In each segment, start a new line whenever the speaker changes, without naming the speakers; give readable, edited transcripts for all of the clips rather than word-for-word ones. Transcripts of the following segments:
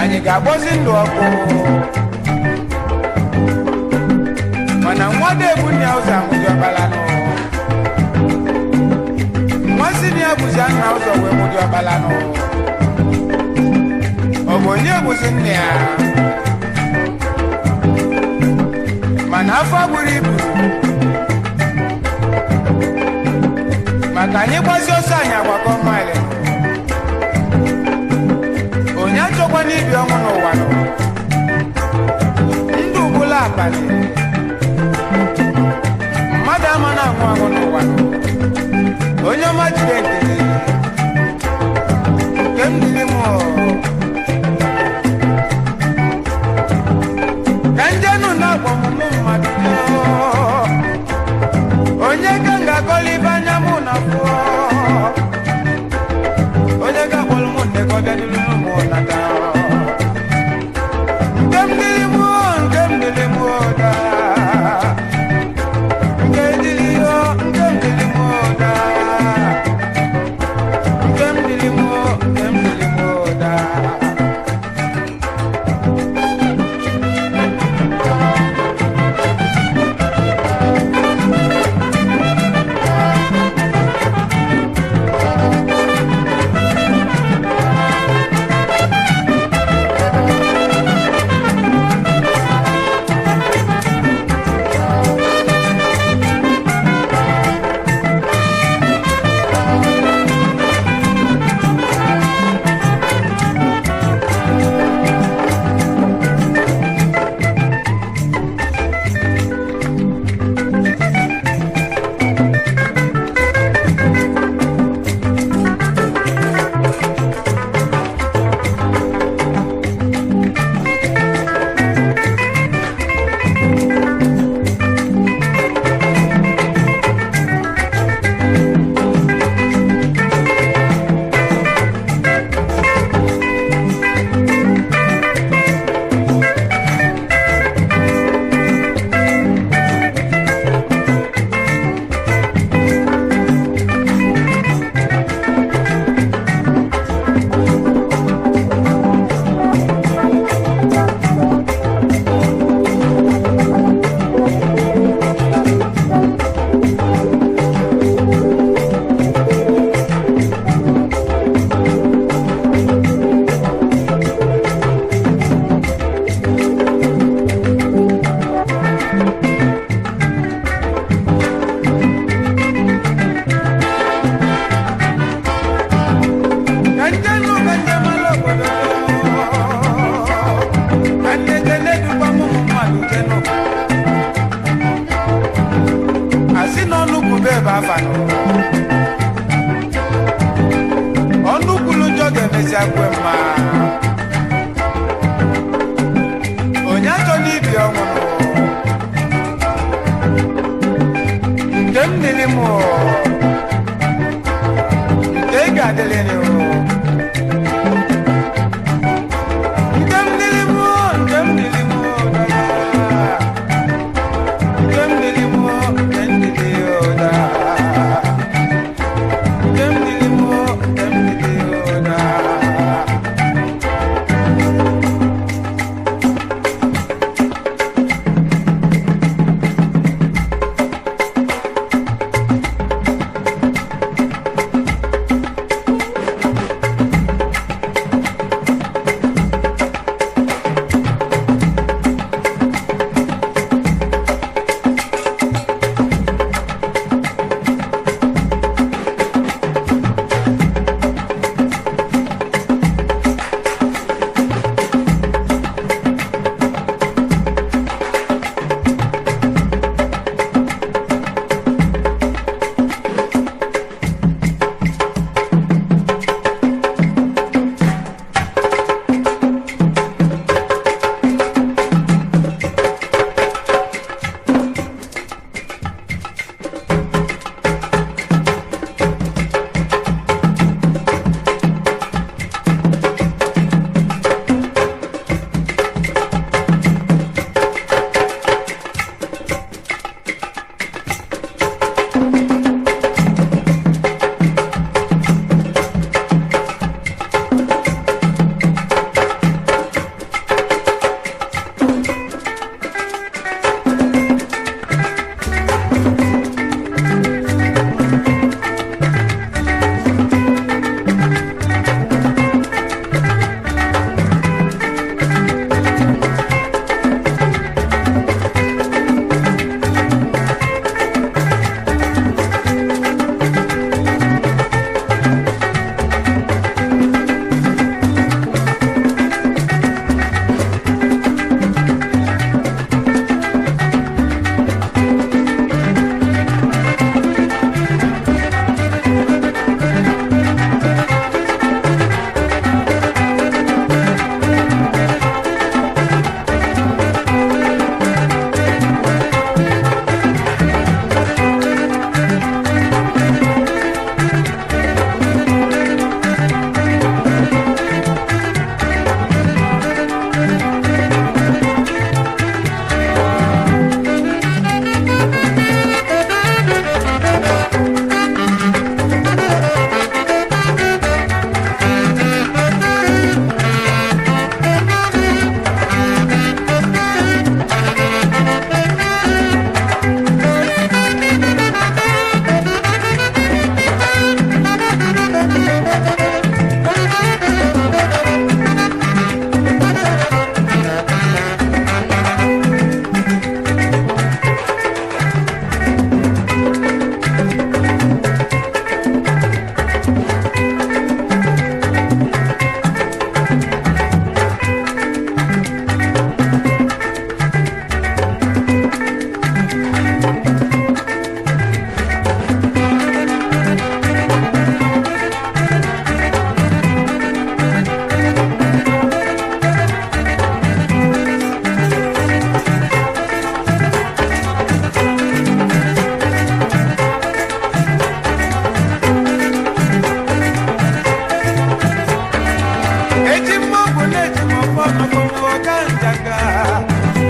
Anyị ga-agbọzi ndụ ọkụ mana nwa dị ebu nna ya ụzọ amụzi ọkpala nụ, nwa si na ya bụzi nna ụzọ wee mụdị ọkpala nụ. Ọ bụ onye bụzi nna ya? Mana afọ buru ibu maka anyị gbazi ọsọ, anyị agbakọ maịlị. Onye achọkwa n'ibi ọnwụ n'ụwa nụ, ndụ bụla abalị, mmadụ ama na-anwụ anwụ n'ụwa nụ. Onye ọma, jide nke gị, nke m dịrị m. Ka njenu na-agba ọmụmụ mmadụ, onye ka m ga-akọla ibe anya mụ na fụọ, onye ga-akpọrọ mụ nne ka ọ bịa dịrị mụ nata. Nke m dịrị mụ, nke m dịrị mụ daa.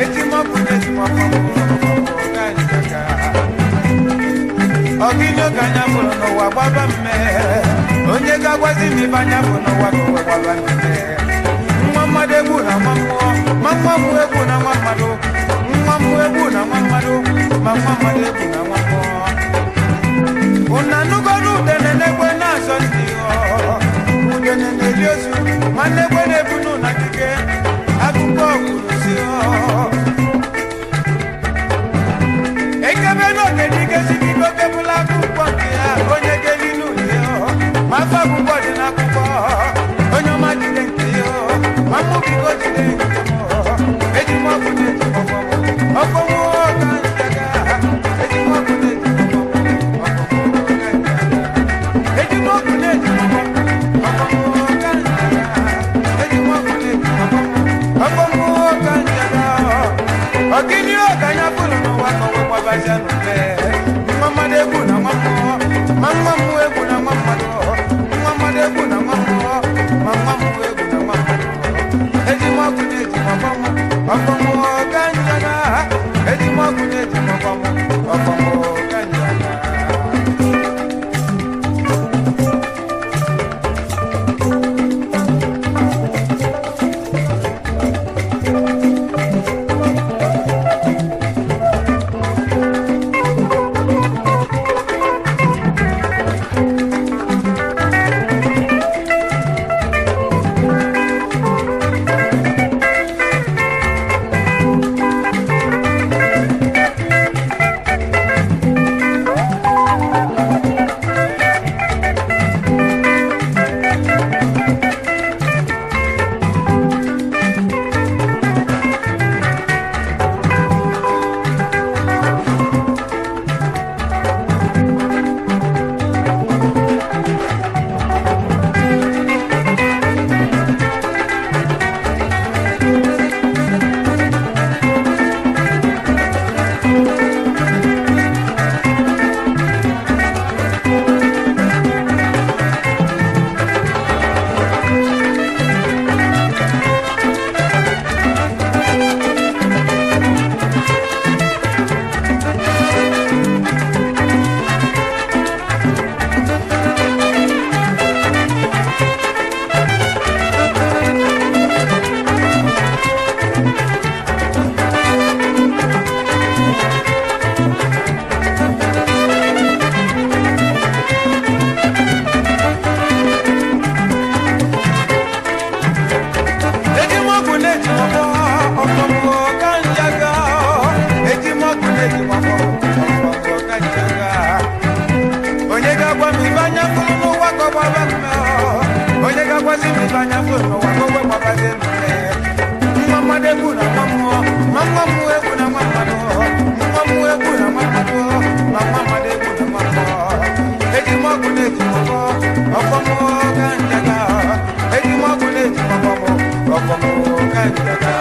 Ejimọkụ na-ejimọkụ ka njaga. Ọgịnị ka anya fụrụ n'ụwa gbaba mme. Onye ga-agwazi m ibe anya fụrụ n'ụwa ka ụwa gbaba mme. Nwa mmadụ egwu na nwa mmụọ, ma nwa mmụọ egwu na nwa mmadụ. Nwa mmụọ egwu na nwa mmadụ, ma nwa mmadụ egwu na nwa mmụọ. Unu anụgolu udene n'egbe na-azọ ndị ọ. Udene na-eli ozu, ma n'egbe na-ebunu na dike. Akụkọ kwuru si ọ. Ekebe n'oge dike si biko kebụla akwụkwọ nke ya, onye ga-eli n'ụlọ ya. Ma afọ akwụkwọ dị n'akwụkwọ, onye ọma jide nke ya. Ma mụ biko jide nke m. Eji m ọkụ na-eji m ọkụ m. Ọkụ mụ ka njaga. Eji m ọkụ na-eji m ọkụ m. Ọkụ mụ ka njaga. Eji m ọkụ na-eji m ọkụ m. Ọkụ mụ ka njaga. Eji m ọkụ na-eji m ọkụ m. Ọkụ mụ ka njaga. Ọgịnị ọka anya fụrụ n'ụwa ka ọnwa gbabazia n'ube. Nwa mmadụ egwu na nwa mmụọ, ma nwa mmụọ egwu na nwa mmadụ. Nwa mmadụ egwu na nwa mmụọ, ma nwa mmụọ egwu na nwa mmadụ. Eji m ọkụ na-eji m ọkụ m, ọkụ mmụọ ka njaga. Eji m ọkụ na-eji m ọkụ m, ọkụ mmụọ ka njaga. Eji m ọkụ na-eji m ọkụ, ọkụ mmụọ ka njaga. Eji m ọkụ na-eji m ọkụ, ọkụ mmụọ ka njaga. Onye ga-agwa m ibe anya fụrụ n'ụwa ka ọ gbaba mme. Onye ga-agwazi m ibe anya fụrụ n'ụwa ka o wee gbabazie m mme. Nwa mmadụ egwu na nwa mmụọ, ma nwa mmụọ egwu na nwa mmadụ. Nwa mmụọ egwu na nwa mmadụ, ma nwa mmadụ egwu na nwa mmụọ. Eji m ọkụ na-eji m ọkụ, ọkụ mmụọ ka njaga. Eji m ọkụ na-eji m ọkụ, ọkụ mmụọ ka njaga.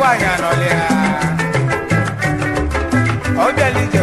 Nwaanyị anọlịa, ọ bịala ije.